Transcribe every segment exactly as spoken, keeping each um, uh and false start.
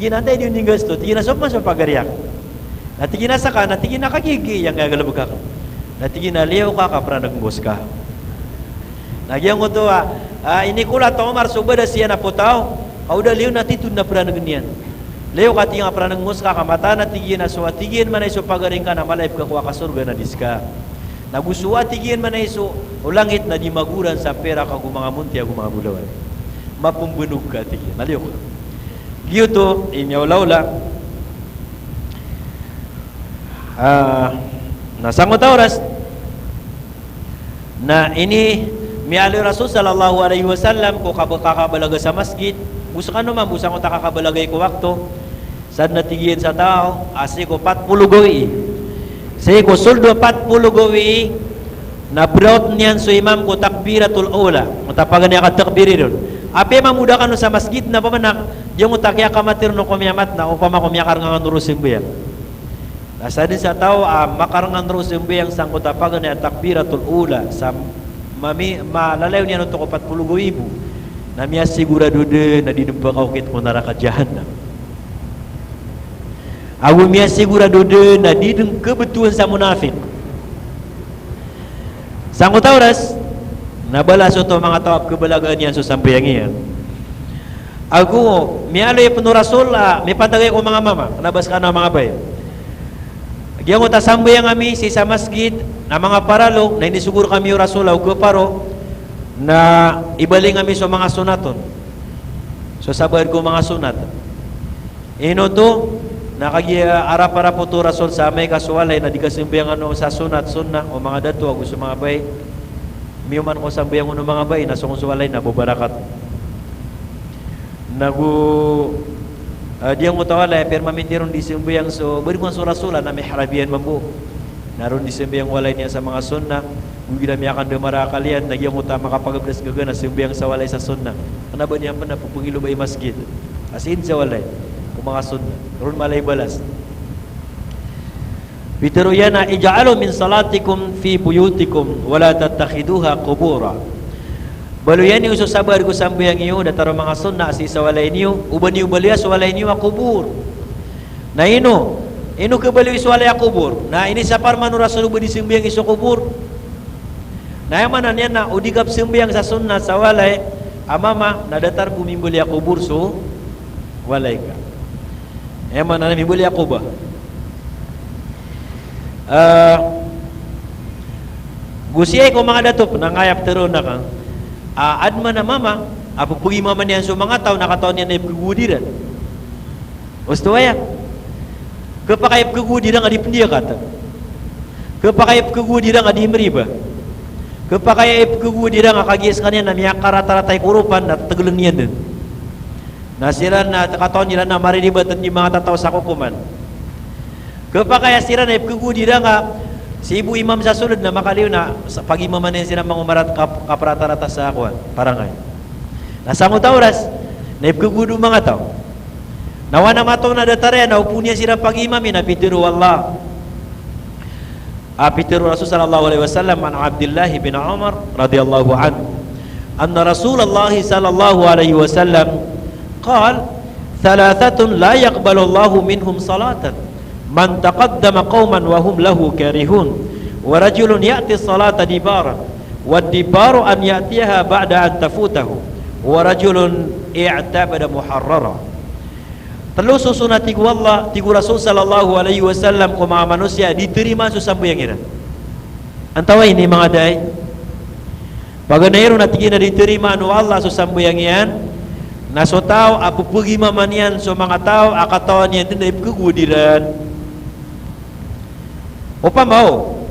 Tig iyan a, "Antaa i di on inggasto?" Tig iyan a, "So pman so pagari akn." Na tig iyan a, "Ska?" Na tig iyan a, "Kagiya giyangkai a galbk akn." Na tig iyan a, "Liyo ka ka prangnngn ko ska." Na giyangkoto a, a, inikolat o Omar so badas iyan a potaw, ka o da liyo na titho dn a prangnngn iyan. "Liyo ka," tig iyan, "ka prangnngn ko ska, ka mataan a," tig iyan, "a so," a tig iyan, "manay so pagari ngka na mala i pkhakowa ka sorga na di ska. Na go so," a tig iyan, "manay so o langit na di magoran sa pirak ago manga monti ago manga bolawan. Mapmbnog ka," tig iyan. Na liyo ka. Giyoto i miyaolaola. Ah, na sangkoto a oras na inimiyaaloy o Rasul sallallahu alaihi wasallam ko kab-, kakabalaga sa masgit, go skano mambo sangkoto a kakabalagay ko wakto, sadn a tig iyan sa taw a sii ko pat polo gawii, sii ko sold o pat polo gawii, na braotn iyan so imam ko takbiratul ula, o tapagan iyan ka takbir iron. Apiya mambo da kano sa masgit na pamanak, giyangkoto a kiyakamat iron o komiyamat na opama ko miyakarngan roo sambayang. Na sadn sa taw a makarngan roo sambayang sangkoto a paganay a takbiratul ula, sa mami-, malalayon iyan oto ko pat polo gawii bo, na miyasigurado dn a di dn pkaokit ko naraka jahannam. Ago miyasigurado dn a di dn khabtowan sa monafik. Sangkoto a oras na balas oto o manga taw a pkhabalagaan iyan so sambayang iyan. Ago miyaaloy pn o Rasul a mipantag aya ko manga mama, kna ba skano a manga bai. Giyangkoto a sambayang ami sii sa masgit na manga paralo, na inisogo rkami o Rasul a o khaparo na ibaling ami so manga sonat on. So sabaad ko manga sonat. Ino oto? Na kagiya arap-arap oto o Rasul sa amay ka so walay na di kasambayang ano sa sonat, sunnah, o manga dato ago so manga bai. Miyoman ko sambayang on o manga bai na song so walay na babarakat. Na go, ah, giyangkoto a walay a pirmaminti ron di sambayang so, barigoan so Rasul a na mihrab iyan mambo. Na ron di sambayang o walay niyan sa manga sunnah, go igira miyakandamar a akal iyan, na giyangkoto a makapagabdas gaga na sambayang sa walay sa sunnah. Kna ba niyan pn a pphangilobay i masgit a sii dn sa walay ko manga sunnah. Ron mala i balas. Pitharo iyan a, "Ij'alu min salatikum fi buyutikum wa la tattakhiduha qubura." Baloya niyo so sabaad ko sambayang iyo, datar o manga sunnah a sii sa walay niyo, o ba niyo baloya so walay niyo a qubur. Na ino, ino khabaloy so walay a qubur? Na inisaparman o Rasul o ba di sambayang i so qubur. Na aya maana niyan na o di kapsambayang sa sunnah sa walay a mama na datar bo mimbaloy a qubur so walay ka. Aya maana niyan mimbaloy a qubur. Ah, go sii ko manga dato pn a ngaya ptharoon akn a, adn man a mama a pphagimaman iyan so manga taw na katawan iyan a ipkhagowad iran. Osto aya. Khapakay a ipkhagowad iran a di pndiyakat. Khapakay a ipkhagowad iran a di mriba. Khapakay a ipkhagowad iran a kagiya skaniyan na miyakaratarata i koropan na tgl iyan dn. Na siran na katawan iran a mariribat dn i manga tataw sa kokoman. Khapakay a siran a ipkhagowad iran a sii bo imam sa sold na makaliyo na sa pagimaman iyan siran manga omarat kap-, kapratarata sa kowan, parangay. Na sangkoto a oras na ipkhagowad o manga taw. Na oway na mataw na datar iyan na o pn iyan siran pagimami na pitharo o Allah. A pitharo o Rasul sallallahu alaihi wasallam, an Abdillah bin Umar radhiyallahu anhu, anna Rasulullah sallallahu alaihi wasallam qal, "Thalathatun la yaqbalullahu minhum salatan, man taqaddama qauman wa hum lahu karihun, wa rajulun ya'ti salata dibaran, wad dibaru an ya'tiyaha ba'da an tafutahu, wa rajulun i'tabada muharrara." Tlo so sona, tig o Allah, tig o Rasul sallallahu alaihi wasallam, ko manga manosiya a di tarimaan so sambayang iran. Antawaa ini, manga da'i? Paganay ron a tig iyan a di tarimaan o Allah so sambayang iyan, na so taw a pphagimaman iyan so manga taw a katawan iyan dn a ipkhagowad iran. Opama o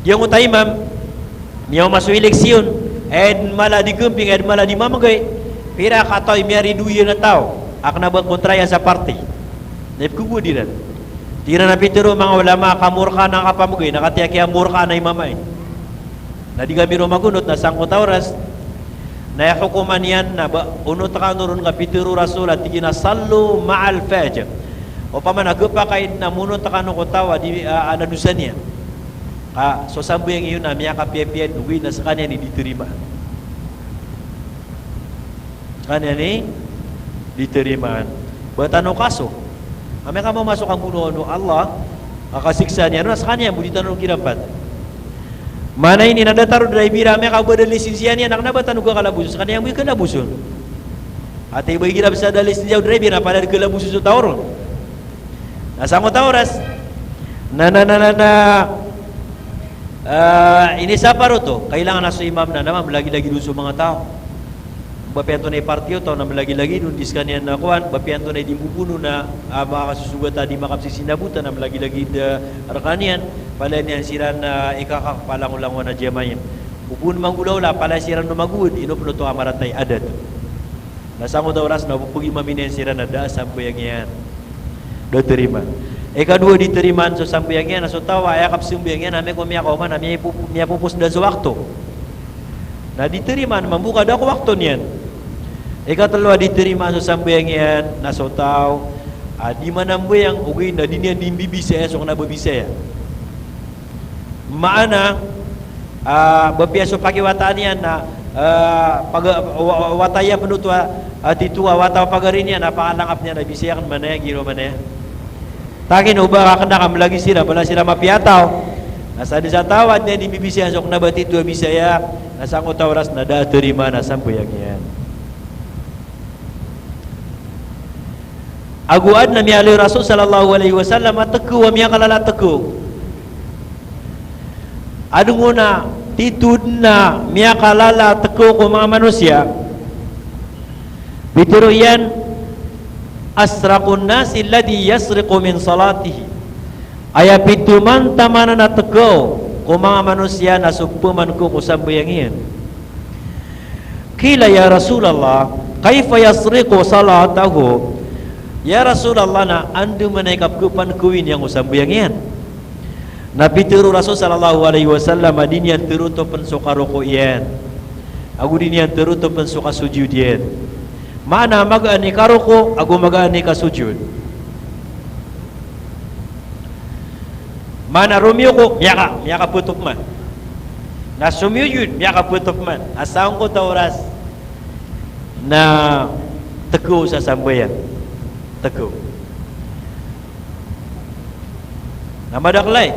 giyangkoto a imam, miyaoma so eleksiyon, aya dn mala di khamping, aya dn mala di mamgay, pira ka taw i miyaridoay iyan a taw a kna ba kontra iyan sa parti. Na ipkhagowad iran. Tig iran a pitharo o manga ulama a kamorkaan a kapamgay na katii a kiyamorkaan a imam ai. Na di kami ron magonot na sangkoto a oras na aya hokoman iyan na ba onot kano ron ka pitharo o Rasul a tig iyan a, "Sallu ma'al fajir." Opama na khapakay dn a monot kano ko taw a di, a, a nadosa niyan, ka so sambayang iyo na miyakapiyapiya dn, ogaid na skaniyan i di tarimaan. Skaniyan i di tarimaan. Ba tano kaso. Amay ka mamaso ka bonoon o Allah, ka kasiksaan iyan, na skaniyan bo di tano kirampat. Maana ini na datar o driver, amay ka ba da lisensiya niyan, na kna ba tano kakalaboson, skaniyan bo i kalaboson. Ati ba igira bsa da lisensiya o driver, na palaya di kalaboson so taw ron. Na sangkoto a oras na, na, na, na, na, ah, inisapar oto, kailangan a so imam na, na mamlagilagid on so manga taw. Ba piyanto na i partiyo taw na mlagilagid on, di skaniyan na kowan, ba piyanto na i di mbobono na, ah, makakasosogat a di makapsisinabotan na mlagilagid, ah, rkaniyan, palaya niyan siran, ah, ikakakpalangolangowan a jamaah iyan. Bo pn manggolawla, palaya siran on magowad, ino pn oto a marata i adat. Na sangkoto a oras na bo pagimami niyan siran na da a sambayang iyan. Da tarimaan. Ikadowa di tarimaan so sambayang iyan, na so taw a aya kapsambayang iyan, amay ko miyakaoma na miyapo-, miyapopos dn so wakto. Na di tarimaan mambo ka da ko wakto niyan. Ikatlo a di tarimaan so sambayang iyan, na so taw a di manambayang, ogaid na di niyan di mbibisaya so kna ba bisaya. Maana, ah, ba piya so pakiwataan iyan na, ah, paga-, wa-, wa-, wata iyan pn oto a, ah, tito a wata o pagari niyan, na pakalangap niyan na bisaya akn manaya, giraw manaya. Takin o ba ka kna ka mlagid siran, bala siran mapiya taw. Na sadn sa taw a di niyan di mbibisaya so kna ba tito a bisaya, na sangkoto a oras na da a tarimaan a sambayang iyan. Ago adn a miyaaloy o Rasul sallallahu alaihi wasallam a tkaw a miyakalala a tkaw. Adn on a tito dn a miyakalala a tkaw ko manga manosiya. Pitharo iyan, "Asraqun nasi alladhi yasriqu min salatihi." Aya pithomantamanan a tkaw ko manga manosiya na so pman ko, ko sambayang iyan. Qila, "Ya Rasulullah, kaifa yasriqu salatahu?" Ya Rasulullah, na andamanaya i kapkhapankawi niyan ko sambayang iyan? Na pitharo o Rasul sallallahu alaihi wasallam a di niyan tharotopen so karoko iyan, ago di niyan tharotopen so kasojod iyan. Maana, magaan i karoko ago magaan i kasojod. Maana, romiyoko, miyaka-, miyakapotop man. Na somiyojod, miyakapotop man. A sangkoto a oras na tkaw sa sambayang. Tkaw. Na madakel ay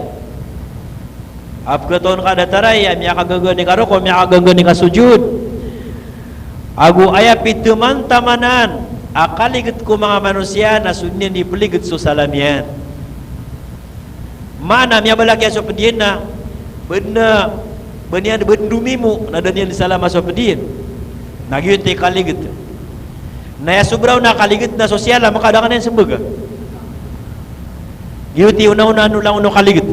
a pkhatoon ka a datar aya a miyakagagaan i karoko, miyakagagaan i kasojod. Ago aya pithomantamanan a kaliget ko manga manosiya na so di niyan di pliget so salam iyan. Maana, miyabalak iyan so ped iyan na ba dn, ba niyan, ba dn domimo na da niyan di salama so ped iyan. Na giyoto i kaliget. Na aya sobra on a kaliget na so siyalam ka da ngka niyan sembaga. Giyoto i ona-ona a langon o kaliget.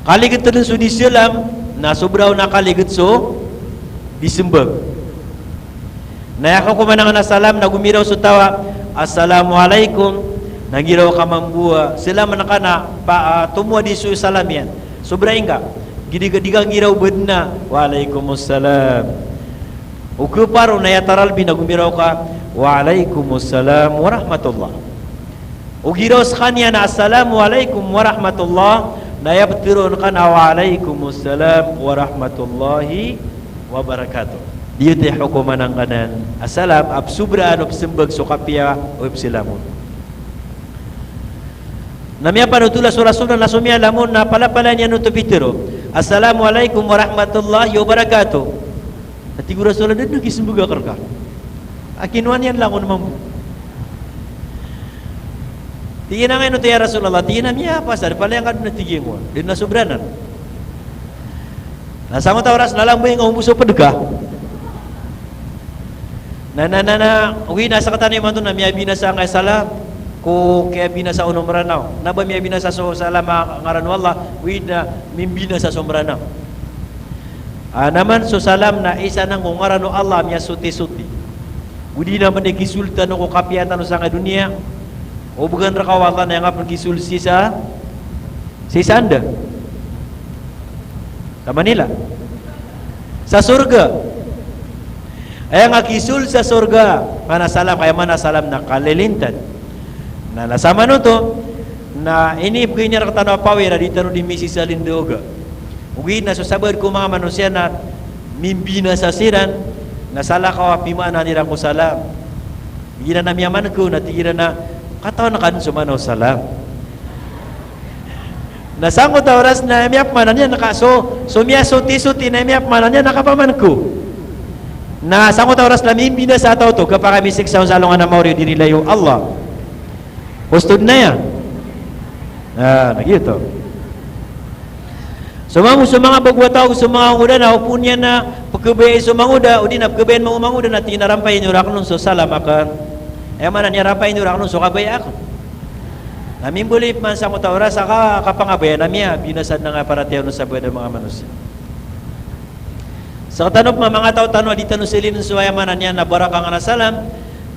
Kaliget dn so di salam, na sobra on a kaliget so di sembag. Na aya hokoman angkanan a salam na gomiraw so taw a, "Assalamu alaikum." Na giraw ka mambo a salam angkanan a pa, ah, tomo a di so salam iyan. Sobra ingka. Gidi-, gidi ka giraw ba dn a, "Wa alaikumussalam." O khaparo na aya taralbi na gomiraw ka, "Wa alaikumussalam wa rahmatullah." O giraw skaniyan a, "Assalamu alaikum wa rahmatullah," na aya ptharoon ka na, "Wa alaikumussalam wa rahmatullahi wa barakatuh." Giyoto i hokoman angkanan a salam a psobraan o psembag so kapiya o ipsilam on. Na miyapanothol a so Rasul na so miyalam on na palapalaya niyan oto pitharo, "Assalamu alaikum wa rahmatullahi wa barakatuh." Na tig o Rasul a, "Da dn a kisembag akn rka." A kinowa niyan langon mambo. Tig iyan a, "Angkaino oto ya Rasulullah?" Tig iyan a, "Miyapasad, palaya ngka dn a tig iyan ko." Da dn a sobra anan. Na sangkoto a oras na lamba ingka ombo so ped ka. Na, na, na, na, ogaid na sktano imanto na miyabinasa angkai salam ko kiyabinasa on o Mranaw. Na ba miyabinasa so salam a ngaran o Allah, ogaid na mimbinasa so Mranaw. Ah, na man so salam na isa anan ko ngaran o Allah a miyasotisoti. Odi na man i kisold tano ko kapiya tano sangkai doniya. O bgan rka o Allah na aya ngka pn kisold sii sa, sii saan da? Sa Manila. Sa sorga. Aya ngka kisold sa sorga. Maana salam, aya maana salam na kalilintad. Na, na samanoto, na inibgay niyan rktano a power a di tano di misisalind oga. Ogaid na so sabaad ko manga manosiya na mimbinasa siran, na salakaw a pimaanaan iran ko salam. Tig iran a miyaman ko, na tig iran a katawan ka dn so maana o salam. Na sangkoto a oras na miyapmaana niyan ka so, so miyasoti-soti na miyapmaana niyan na kapaman ko. Na sangkoto a oras na mimbinasa a taw oto, kapakamisiksa on sa alongan a maori o di rilai o Allah. Kustod na aya. Ah, na giyoto. So manga, so manga bago a taw, so manga ongoda na opama niyan na pkhabayai so mangoda, odi na pkhabayaan mambo o mangoda na tig iyan a rampay niyo rakn on so salam akn. Aya maana niyan, rampay niyo rakn on so kabaya akn. Na mimbaloy pman sangkoto a oras a ka, kapangabaya na miyabinasa dn a paratiyaya on sa bada manga manosiya. Sktano pman manga taw tano a di tano slin so aya maana niyan na baraka angkanan a salam,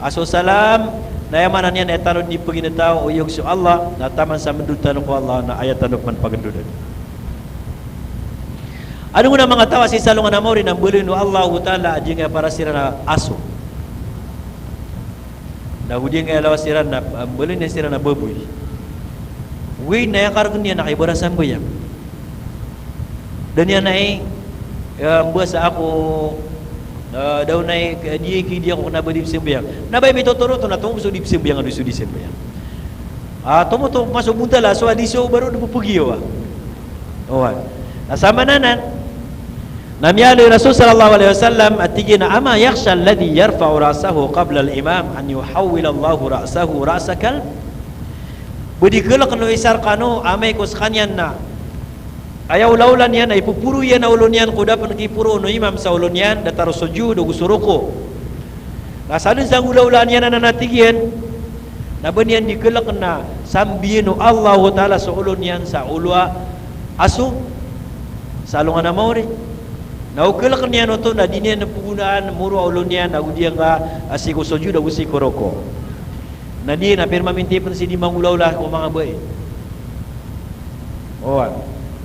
a so salam na aya maana niyan na aya tano dn di pgintaw o iyog so Allah, na taman sa mndod tano ko Allah na aya tano pman pagndodn. Adn on a manga taw a sii sa alongan a maori na mbaloyn o Allahu Ta'ala a giyangkaya para siran a aso. Na go giyangkaya lawas iran na, ah, mbaloyn iyan siran a baboy. Ogaid na aya kargn iyan na kaibarat sambayang. Da niyan ai, eh, mbasa ako, eh, da on ai, eh, di, di ako kna ba di pzambayang. Na ba i mitotoro oto na tomo so di pzambayang, ado so di sambayang. Ah, tomo oto maso bontal a so a di so ba ron pphgiyawa. Oway. Na samanan anan, na miyaaloy o Rasul sallallahu alaihi wasallam a tig iyan a, "Ama yakhsha alladhi yarfa'u ra'sahu qabla al-imam an yuhawwila Allahu ra'sahu ra'sa kalb?" Ba di kalkn o isa rkano a amay ko skaniyan na aya olaola niyan na ipoporo iyan a olo niyan ko da pn kiporoon o imam sa olo niyan, datar o sojud ago so roko. Na sadn sa olaola niyan anan a tig iyan, na ba niyan di kalkn a sambiyan o Allahu Ta'ala so olo niyan sa olo a aso sa alongan a maori. Na o kalkn iyan oto na di niyan pgonaan moro a olo niyan ago giyangka a sii ko sojud ago sii ko roko. Na di na permaminti pn sii di mangolaola ko manga bai. Oway.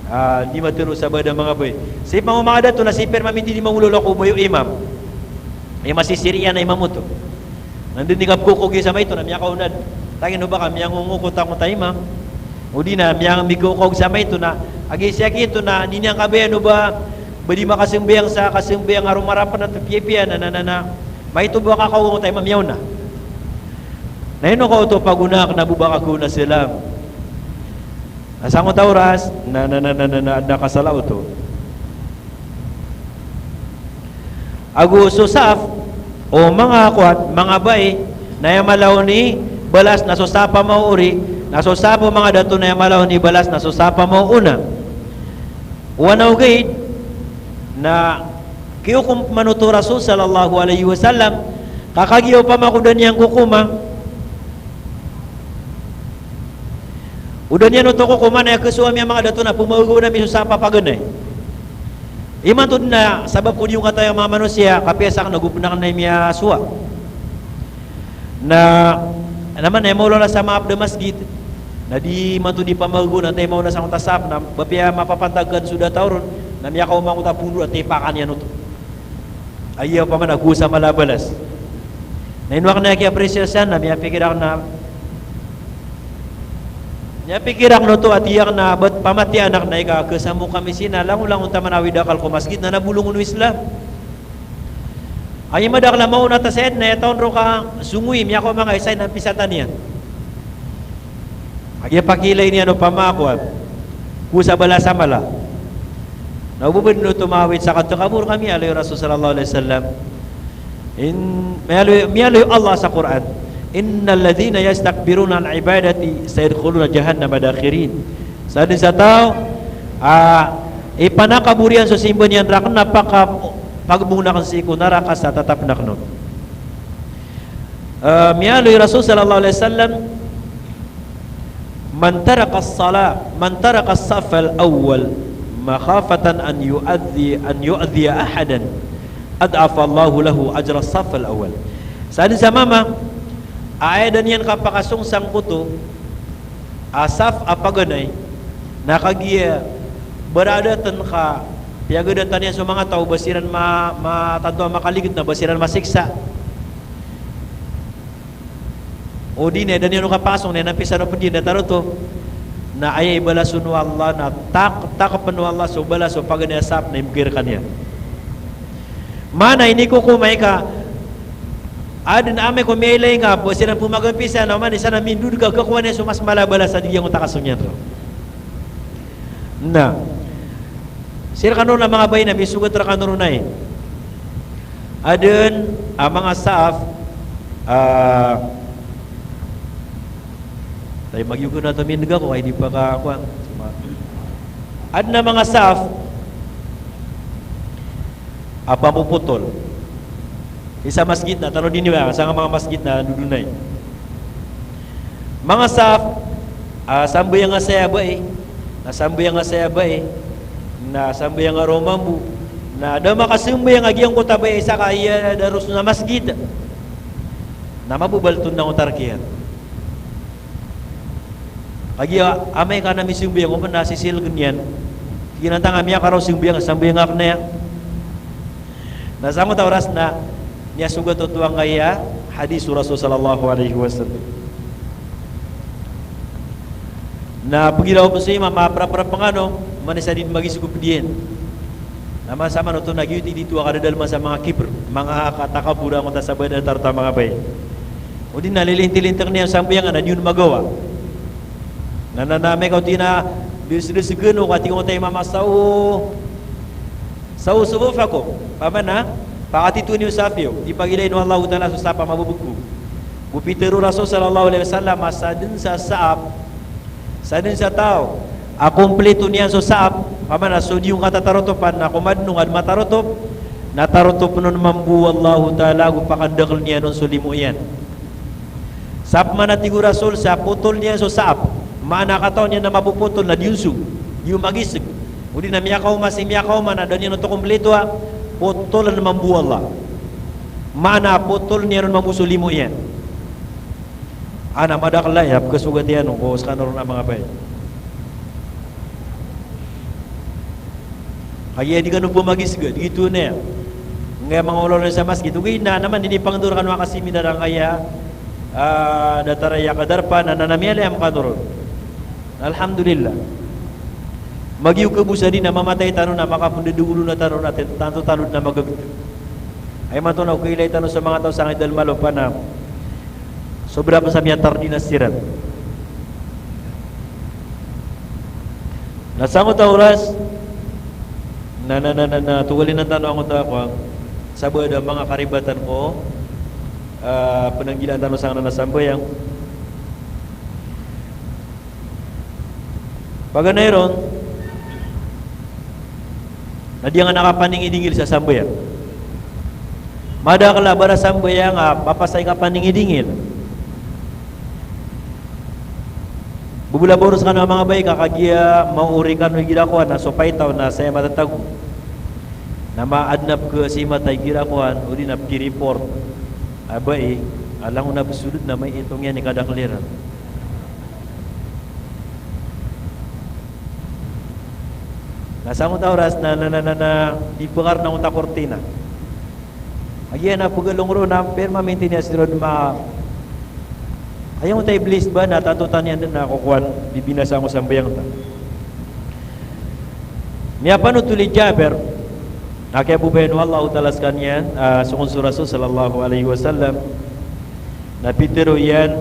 Ah, di matero sa bada manga bai. Sii pman o manga dato na sii permaminti di mangolaola ko bai o imam. Aya masisiri iyan a imam oto. Na di niyan kapkokog sa maito na miyakaonad. Tangin o ba ka miyangongokot angkoto a imam. Odi na miyang-, mikokog sa maito na, agi sii aki oto na di niyan kabayaan o ba, ba di makasambayang sa kasambayang a roma rapn a piyapiya na, na, na, na. Maito ba ka kaongoto a imam, miyaona. Na ino ka oto pagonaan kna bo ba ka kaona salam. Na sangkoto a oras na, na, na kasala oto. Ago so saf o manga kowan, manga bai, na aya mala on i balas na so saf a maori, na so saf o manga dato na aya mala on i balas na so saf a maona. Oway, na ogaid na kiyokom pman oto o Rasul sallallahu alaihi wasallam, ka kagiya opama ko da niyan kokoma, o da niyan oto kokoma na aya kasowa ami a manga dato na pmagaga ami so saf a paganay. Imanto dn na sabap ko di on kataya manga manosiya, kapiya sakn na go pn akn na miyasowa. Na, na man aya maolaola sa mapd a masgit, na di imanto di pamagaga on a taya maona sangkoto a saf, na ba piya mapapantag ka dn so dataw ron, na miyakaoma angkoto a pondot a tipakan iyan oto. Aya opama na go sa mala a balas. Na ino akn aya kiyapresiyasan, na miyapikir akn na, miyapikir akn oto a tig akn a ba pamatiya akn na ika kasamok ami sii na langolangon taman a awid akal ko masgit na bolongon o Islam. Aya madakl a maona ta said na aya taw on roo ka songowi, miyakaoma nga isa i na pisatan iyan. Kagiya pakiilay niyan opama ko a, ko sa balas a mala. Na o ba dn oto maawid sa katakabor ka, miyaaloy o Rasul sallallahu alaihi wasallam. In, miyaaloy, miyaaloy o Allah sa Qur'an. "Innal ladhina yastakbiruna an ibadati sayadkhuluna jahannama dakhirin." Sadn sa taw a ipanakabor iyan so simba niyan rakn na paka, pagbonoon akn sii ko naraka sa tatapn akn on. Eh, miyaaloy o Rasul sallallahu alaihi wasallam, "Man taraka as-salah, man taraka as-saff al-awwal makhafatan an yu'adhi, an yu'adhiya ahadan, ad'afa Allahu lahu ajra as-saff al-awwal." Sadn sa mama a aya da niyan kapakasong sangkoto a saf a paganay, na kagiya baradatn ka piyagadatan iyan so manga taw ba siran ma-, matanto a makaligit na ba siran masiksa. O di na aya da niyan on kapasong na aya na pisano pn di na datar oto. Na aya i balas on o Allah na tak-, takpn o Allah so balas o paganay a saf na imbgay rkaniyan. Maana ini ko ko maika Adn a amay ko miyailay ngka bo siran pmagapisa na oman i isa na mindod ka, gakowa niyan so mas mala a balas a di giyangkoto a kasong iyan roo. Na sii rkano ron a manga bai na misogat rkano ron ai. Adn a manga saaf, ah, tayo magyogo na tamin dga ko ay di pa ka, kuwan. Adn a manga saaf a pamopotol. Isa masgit na tano dini ba, sa nga manga masgit na dodonay. Manga saaf, ah, sambayang a saya bai, na sambayang a saya bai, na sambayang a roo mambo, na da makasambayang a giyangkoto a bai a isa ka iya daros na masgit. Na mabobal ton na otar kiyan. Kagiya amay ka na misambayang, oman na sisilgn iyan. Tig iyan a tanga miyakaraw sambayang, sambayang akn aya. Na sangkoto a oras na miyasogat oto angkaya hadis o Rasul sallallahu alaihi wasallam. Na pgiraw pn so imam a prapra pngano, oman i isa di magisgop diyan. Na masa man oto na giyoto i di oto a kadadalman sa manga kibr, manga katakabur angkoto a sabad a tarot a manga bai. Odi na lilintilintk iyan so sambayang na di on magawa. Na, na, na amay ka oto i na dsdsgn o ka tig angkoto a imam a saw, saw sufufakum. Pamana, pakatito niyo so saf iyo. Di pagilay o Allahu Ta'ala so saf a mabobgo. Go pitharo o Rasul sallallahu alaihi wasallam a sadn sa saf, sadn sa taw a komplito niyan so saf, pamana so di on katatarotopan na komadn on ka di matarotop, na tarotopn on mambo o Allahu Ta'ala go pakandakl iyan on so limo iyan. Sa pman a tig o Rasul sa potol niyan so saf, maana a katawan iyan na mapopotol na di on so, di on magisg. Odi na miyakaoma sii miyakaoma na da niyan oto komplito a, potoln mambo o Allah. Maana a potol niyan on mambo so limo iyan. Ana madakl a aya pkhasogat iyan on ko skano ron a manga bai. Kagiya di kano bo magisg, di gioto na aya. Ngkaya manga olaola sa masgit, ogaid na, na man di pangndao rkano a kasiminar angkaya, ah, datar aya kadarpa, na, na, na miyalay a mkano ron. Alhamdulillah. Magiyo khabosa di na mamatay tano na makapndodogolona tano na tanto tano dn a magagd. Aya mataan a o kailay tano sa manga taw sangkaya dalm a lopa na sobra pn sa miyatardinas siran. Na sangkoto a oras na, na, na, na, na togalinan tano angkoto a kowan, sabad a manga karibatan ko, ah, pnanggilaan tano sangkanan a sambayang. Paganay ron na di angka kapaningidingil sa sambayang. Madakl a barasambayang a mapasad i kapaningidingil. Bo bolaboros kano a manga bai ka kagiya maori kano igira kowan na so paitaw na saya matatago. Na maadn a pkhasimata igira kowan, odi na pkireport a bai a langon a bsolod na maiitong iyan i kadakl iran. Na sangkoto a oras na, na, na, na, na di pkar na angkoto a kortina. Agiya na pgalong ron na permanente niyan sii ron ma, aya angkoto a iblis ba na tanto tano niyan dn a kokowan, bibinasa angkoto a sambayang ta. Miyapanotol i Jabir, a kiyabobayan o Allahu Ta'ala skaniyan, ah, sokon so Rasul sallallahu alaihi wasallam, na pitharo iyan,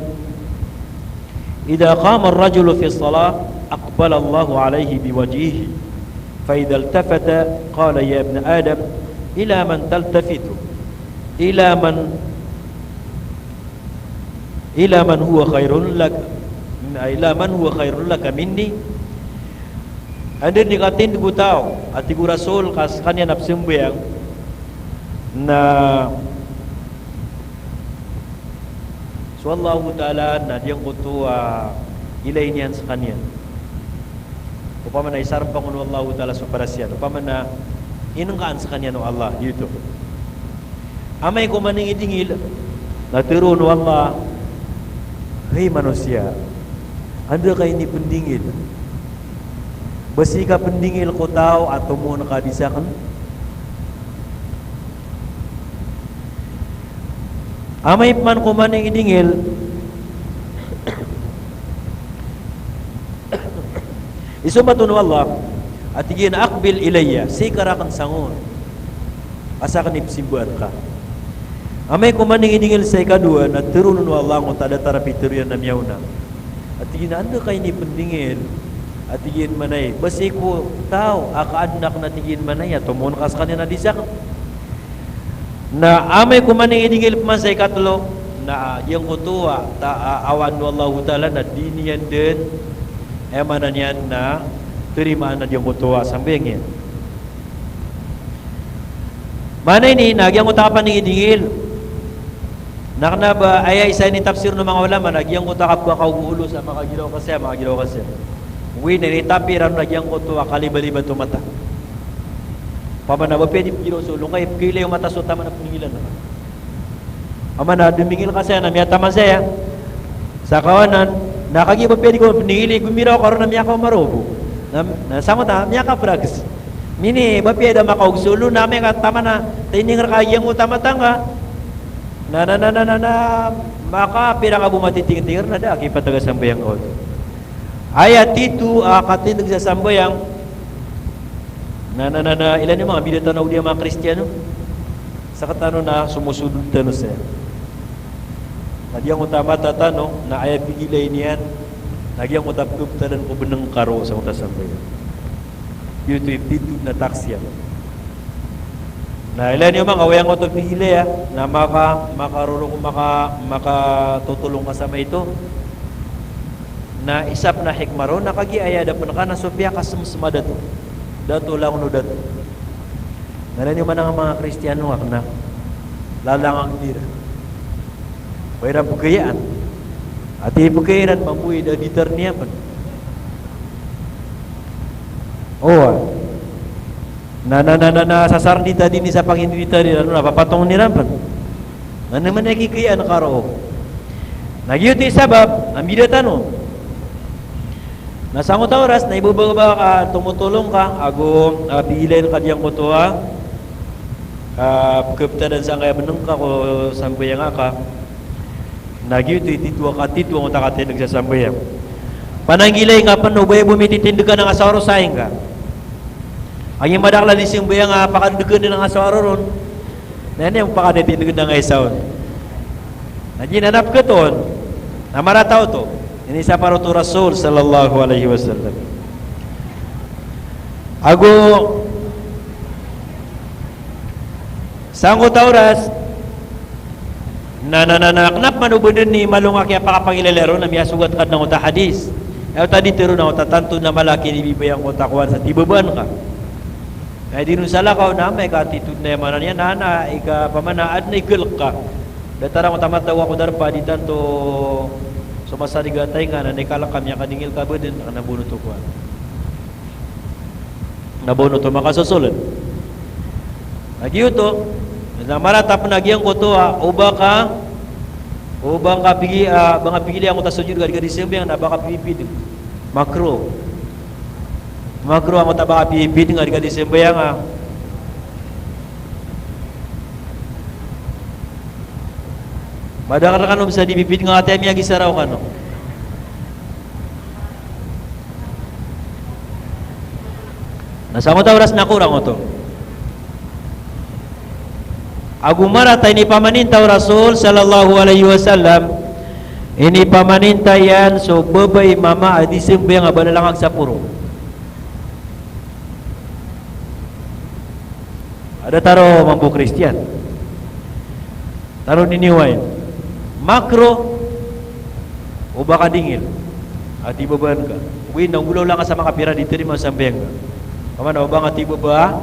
"Idha qama ar-rajulu fi as-salah, aqbala Allahu alaihi bi wajhihi. Fa idha iltafata, qala, ya ibna Adam, ila man taltafitu? Ila man, ila man huwa khairun lak, ila man huwa khairun laka minni?" Anda dn i katindg o taw, a tig o Rasul, ka skaniyan a pzambayang, na so Allahu Ta'ala na di angkoto a ilay niyan skaniyan. Opama na isarmpa on o Allahu Ta'ala so paras iyan. Opama na inengkaan skaniyan o Allah, giyoto. Amay ko maningidingil, na tharoon o Allah, hay manosiya, anda ka inipndingil? Ba sii ka pndingil ko taw a tomoon ka di sakn? Amay pman ko maningidingil, isombat on o Allah, a tig iyan a, "Aqbil ilayya," sii ka rakn sangon. A sakn i pzimbaat ka. Amay ko maningidingil sa ikadowa na tharoon o Allah angkoto a datar a pitharo iyan a miyaona. A tig iyan a anda ka inipndingil? A tig iyan manay, ba sii ko taw a kaadn akn, a tig iyan manay, a tomo on ka skaniyan a di sakn. Na amay ko maningidingil pman sa ikatlo, na giyangkoto a ta-, a-, awaan o Allahu Ta'ala na di niyan dn, aya maana niyan na tarimaan a giyangkoto a sambayang iyan. Maana ini na giyangkoto a kapaningidingil na kna ba aya isa ini tafsir o manga ulama na giyangkoto a kapkhakaogo o lo sa makagiraw ka saya, makagiraw ka saya. Oway, na initapi iran on a giyangkoto a kalibalibat o mata. Opama na ba piya di pgiraw so lo ngka, ipkhailay o mata so taman a pningilan ka. Opama na dmingil ka saya na miyataman saya. Sa kawanan, na kagiya ba piya di ko pningili, gomiraw ka ron na miyakaoma roo bo. Na, na sangkoto a miyakaprags. Mini, ba piya da makaog so lo na amay ka taman a tiningr ka giyangkoto a mata ngka. Na, na, na, na, na, na, makapira ka bo matitingtingr na da a kipatag a sambayang ka oto. Aya tito a katindg sa sambayang. Na, na, na, na, ilaya niyo manga bida tano a odi a manga Kristiyano. Sktano na somosodod tano saya. Na giyangkoto a mata tano, na aya pigilay niyan, na giyangkoto a pkaptadan ko bnngka roo sangkoto a sambayang. Giyoto i tito na taksiyan. Na ilaya niyo manga, oway, angkoto pigilay a, na maka, makarorok, maka, makatotolong ka sa maito. Na isa pn a hikmah roo na kagiya aya da pn ka na so piyakasmsm a dato. Dato langon o dato. Na ilaya niyo man a manga Kristiyano a kna, lalangagn iran. Oway, iran pkayaan. Ati pkayaan iran mambo i da ditar niyan pn. Oway. Na, na, na, na, na, sasar di ta dini sa pangindita di, na, na, papatong iran pn. Na, na, man aya kikayaan ka roo. Na giyoto i sabap a mbida tano. Na sangkoto a oras na ibabago ka, tomotolong ka, ago, ah, pigilayn ka giyangkoto a, ah, pkaptadan sangkaya bnngka ko sambayang aka. Na giyoto i tito a katito angkoto a katindg sa sambayang. Pananggilai ngka pn o ba aya bo mititindg ka na nga sawaro sa ingka. Agi madakl a di sambayang a pakadkn dn nga sawaro ron. Na aya niyan pakadkn dn nga isa on. Na giyanan a pkhaton. Na marata oto. Inisapar oto o Rasul sallallahu alaihi wasallam. Ago sangkoto a oras, na, na, na, na, kna pman o ba dn i malo nga kiyapakapangilay ron a miyasogat ka dn angkoto a hadis. Aya oto a di tharoon angkoto a tanto na mala a kinibibaya angkoto a kowan sa tibabaan ka. Aya di ron salakaw na amay ka titod na aya maana niyan na, na ika pamana adn a ikalk ka. Datar angkoto a mataw ka ko darpa di tanto so masarig a taynga na ikalk ka miyakadingil ka ba dn, na kna ba oto kowan. Na ba oto makasosoln. Na giyoto, na marata pn a giyangkoto a, o ba ka, o ba ka pigi, ah, ba nga pigilay angkoto a sojud ka di ka di sambayang na ba ka pipipid. Makruh. Makruh angkoto a ba ka pipipid nga di ka di sambayang a. Madakl kano bisa di pipid nga ati a miyagisaraw kano. Na sangkoto a oras na korang oto. Ago marata a inipamaninta o Rasul sallallahu alaihi wasallam, inipamaninta iyan so babay mama a di sambayang a ba lalangag sa poro. A datar o mambo Kristiyan. Taro niniway. Makruh o ba ka dingil a tibabaan ka. Ogaid na golaola nga sa makapira di tarimaan o sambayang ka. Pamana o ba nga tibaba,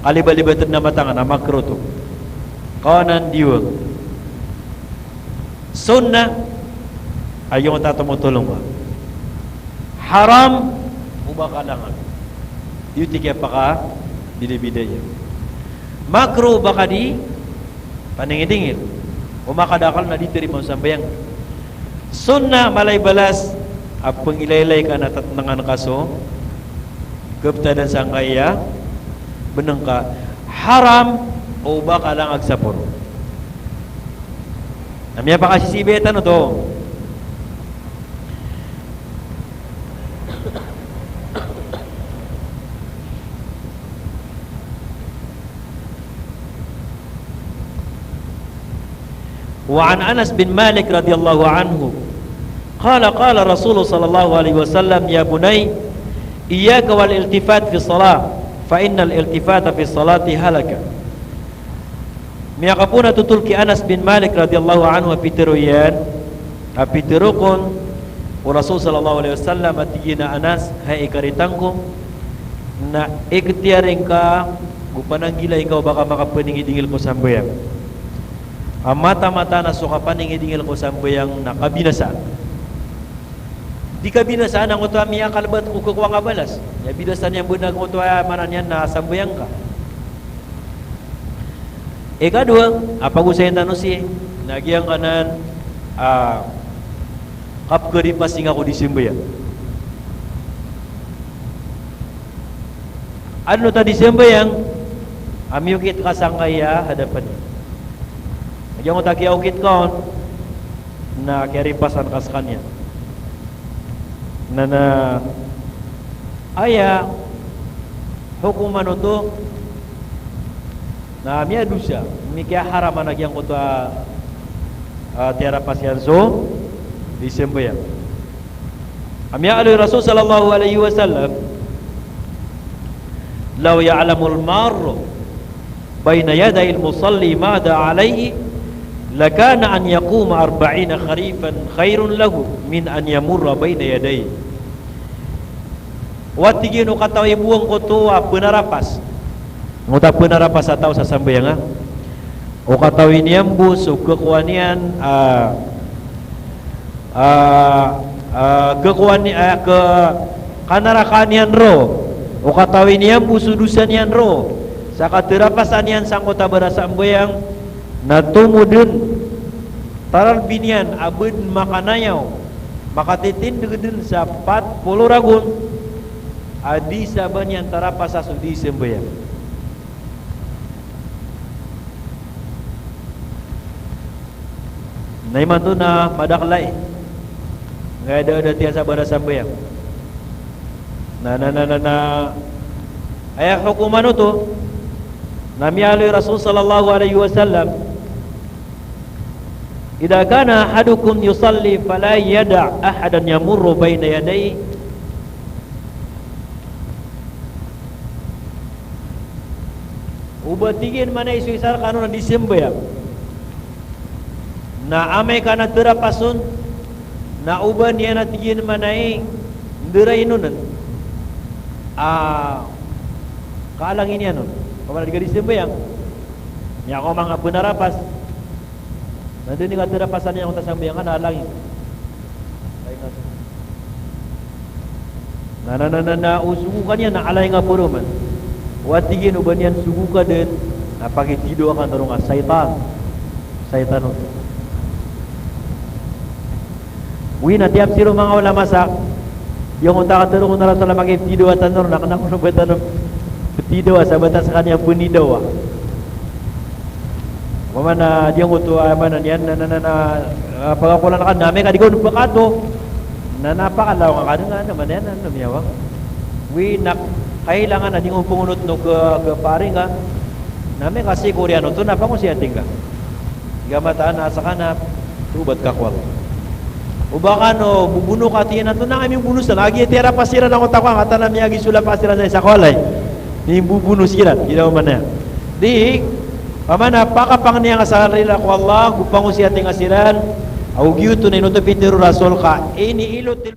kalibalibatn a mata nga na makruh oto. Kawanan diwang. Sunnah a giyangkoto a tomotolong ka. Haram o ba ka langag. Giyoto i kiyapakabidabida iyan. Makruh o ba ka di paningidingil. O makadakl na di tarimaan o sambayang. Sunnah, mala i balas a pangilaylay ka na tatnangan ka so kaptadan sangkaya bnngka. Haram o ba ka langag sa poro. Na miyapakasisibay tano oto. Wa an Anas bin Malik radhiyallahu anhu, qala, qala Rasulullah sallallahu alaihi wasallam, "Ya bunayya, iyyaka wal iltifat fi salah, fa innal iltifata fi salati halaka." Miyakapoon a totol ki Anas bin Malik radhiyallahu anhu a pitharo iyan, a pitharo kon o Rasul sallallahu alaihi wasallam a tig iyan a, "Anas, hay ikaritan ko, na ikhtiyari ngka go pananggilai ngka o ba ka makapaningidingil ko sambayang. A mataan-mataan a so kapaningidingil ko sambayang na kabinasaan." Di kabinasaan angkoto a miyakalbat ko khakowa ngka balas. Aya binasa niyan bo na angkoto a maana niyan na sambayang ka. Ikadowa a pagosayin tano sii na giyangkanan a kapkharipasi ngka ko di sambayang. Adn oto a di sambayang a miyokit ka sangkaya hadapan iyan. Giyangkoto a kiyaokit ka on na kiyaripasan ka skaniyan. Na, na aya hokoman oto na miyadosa, mikiyaharam a giyangkoto a, a, tiyarapas iyan so di sambayang. A miyaaloy o Rasul sallallahu alaihi wasallam, "Law ya'lamul marru baina yadayil musalli madha alaihi, lakana an yaquma arba'ina kharifan khairun lahu min an yamurra baina yadayhi." O tig iyan o katawi bo angkoto a pnarapas, angkoto a pnarapas a taw sa sambayang a, o katawi niyan bo so khakowa niyan a, a, a, khakowa ni-, a, kha-, kanarakaan iyan roo, o katawi niyan bo so dosa niyan roo sa katarapasan iyan sangkoto a barasambayang, na tomo dn, taralbi niyan a ba dn makanayaw, makatitindg dn sa pat polo ragon a di sa ba niyan tarapasa so di sambayang. Na imanto na madakl ai ngka da, da tiyan sa barasambayang. Na, na, na, na, na aya hokoman oto na miyaaloy o Rasul sallallahu alaihi wasallam, "Idha kana ahadukum yusalli fala yada' ahadan yamurru baina yadayhi." O ba tig iyan manay so isa rkano na di sambayang, na amay ka na tarapas on, na o ba niyan a tig iyan manay ndarain on a kaalangin iyan on. Opama na di ka di sambayang, miyakaoma ngka pnarapas, na da niyan katarapasan iyan angkoto a sambayang ka na alangin. Na, na, na, na, na o sogokan iyan na alay ngka paroman. O tig iyan o ba niyan sogoka dn na pakitidoa ka tano roo ka saitan. Saitan oto. Wi na tiyapsir o manga ulama sa giyangkoto a katharo o Rasulullah a pakitidoa tano roo na kna o ba tano ptidoa sa ba ta skaniyan pnidawa. Opama na giyangkoto a maana niyan na, na, na, na, a, pagakolan ka na amay ka di ka on pkato, na, na pakalaw ngka dn, na maana niyan na, na miyawa. Wi na kailangan a di ngka on pngonotn o kha-, khapari ngka, na amay ka sii ko oriyan oto na pangosiyati ngka. Di ka mataan a skaniyan, tawbat ka ko Allah. O ba kano bobono ka tig iyan a, "Antonaa i mibono san, a giya tiyarapas iran angkoto a kowa, antaa na miyagisola pa siran sa isa ko walay." Mimbobono siran, ginawa man iyan. Di, opama na pakapangni ngka sa rila ko Allah, go pangosiyati ngka siran, ago giyoto na inoto pitharo o Rasul ka iniilot